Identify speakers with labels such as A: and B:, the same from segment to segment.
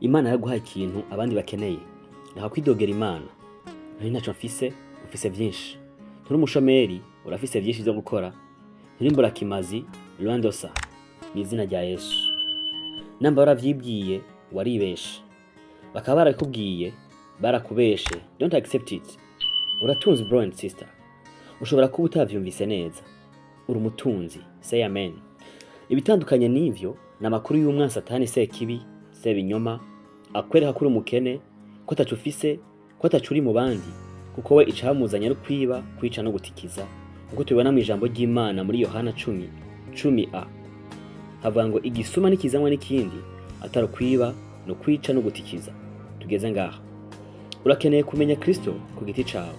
A: Imana yaraguhaye ikintu abandi bakeneye. Reka kwidogera Imana. Nari ntaco mfise, ufise vyinshi. Nturi umushomeri, urafise vyinshi vyo gukora. Nturi imburakimazi, loin de ça. Mw'izina rya Yesu. Namba waravyibwiye, waribeshe. Bakaba barakubwiye, barakubeshe. Don't accept it. Uratunze, bro and sister. Ushobora kuba utavyumvise neza. Uri umutunzi. Say amen. Ibitandukanye n'ivyo ni amakuru y'umwansi Satani, sekibi, sebinyoma, akwereka ko uri umukene, ko ataco ufise, ko ataco uri mu bandi, kuko we icamuzanye ari kwiba, kwica no gutikiza, nkuko tubibona mw'ijambo ry'Imana muri Yohana 10:10 a. Havuga ngo igisuma ntikizanwa n'ikindi atari ukwiba no kwica no gutikiza. Tugeze ngaha. Urakeneye kumenya Kristo ku giti cawe,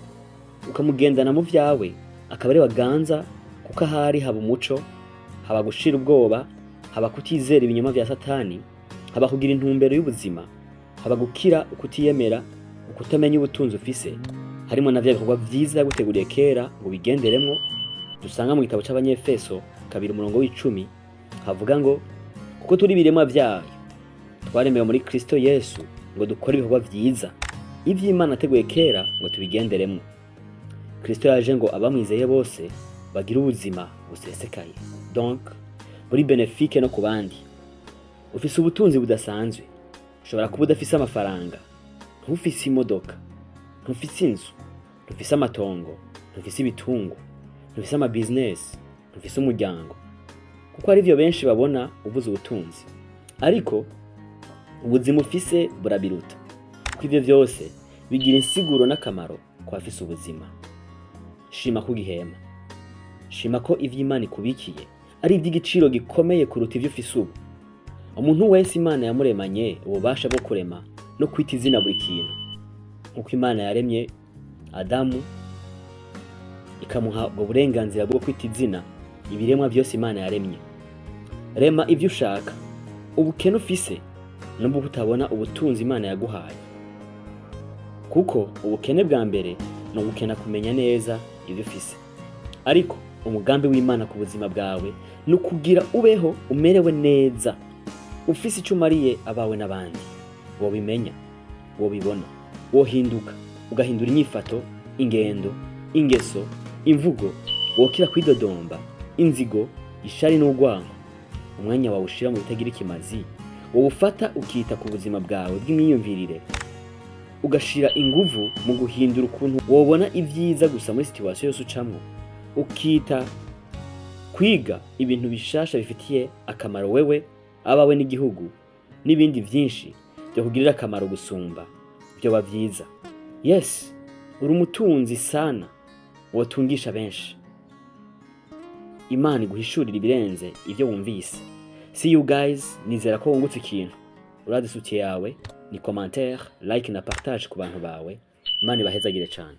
A: ukamugendana mu vyawe, akaba ari waganza, kuko ahari haba umuco, haba gushira ubwoba, haba kutizera ibinyoma vya Satani, haba kugira intumbero y'ubuzima, haba gukira ukutiyemera, ukutamenya ubutunzi ufise, harimo na vya bikorwa vyiza yaguteguriye kera ngo ubigenderemwo, dusanga mu gitabo c'Abanyefeso 2 umurongo w'10, havuga ngo kuko turi ibiremwa vyayo, twaremewe muri Kristo Yesu ngo dukore ibikorwa vyiza, ivy'Imana yateguye kera ngo tubigenderemwo. Kristo yaje ngo abamwizeye bose bagire ubuzima busesekaye, donc buri bénéfique no ku bandi. Ufise ubutunzi budasanzwe. Ushobora kuba udafise amafaranga, ntufise imodoka, ntufise inzu, ntufise amatongo, ntufise ibitungwa, ntufise ama business, ntufise umuryango, kuko arivyo benshi babona uvuze ubutunzi. Ariko ubuzima ufise burabiruta, kuko ivyo vyose bigira insiguro n'akamaro ku bafise ubuzima. Shima ko ugihema, shima ko ivyo Imana ikubikiye ari ivy'igiciro gikomeye kuruta ivyo ufise ubu. Umuntu wese Imana yamuremanye ububasha bwo kurema no kwita izina buri kintu, nk'uko Imana yaremye Adamu ikamuha ubwo burenganzira bwo kwita izina ibiremwa byose Imana yaremye. Rema ibyo ushaka. Ubukene ufise nubwo utabona ubutunzi Imana yaguhaye, kuko ubukene bwa mbere ni ugukena kumenya neza ibyo ufise. Ariko umugambi w'Imana ku buzima bwawe ni ukugira ubeho umerewe neza, ufise icyo umariye abawe n'abandi. Wobimenya, wobibona, wohinduka, ugahindura inyifato, ingendo, ingeso, imvugo, wokira kwidodomba, inzigo, ishari n'urwango. Umwanya wawe ushira mu bitagira ikimazi wowufata ukita ku buzima bwawe bw'imyiyumvirire, ugashira inguvu mu guhindura ukuntu wobona ibyiza gusa muri situation yose ucamwo, ukita kwiga ibintu bishasha bifitiye akamaro wewe, abawe n'igihugu, n'ibindi vyinshi vyokugirira akamaro gusumba, vyoba vyiza. Yes, uri umutunzi sana, wotungisha benshi. Imana iguhishurira ibirenze ivyo wumvise. See you guys, nizera ko wungutse ikintu. Urazi soutien yawe ni commentaire, like na partage ku bantu bawe. Imana ibahezagire cane.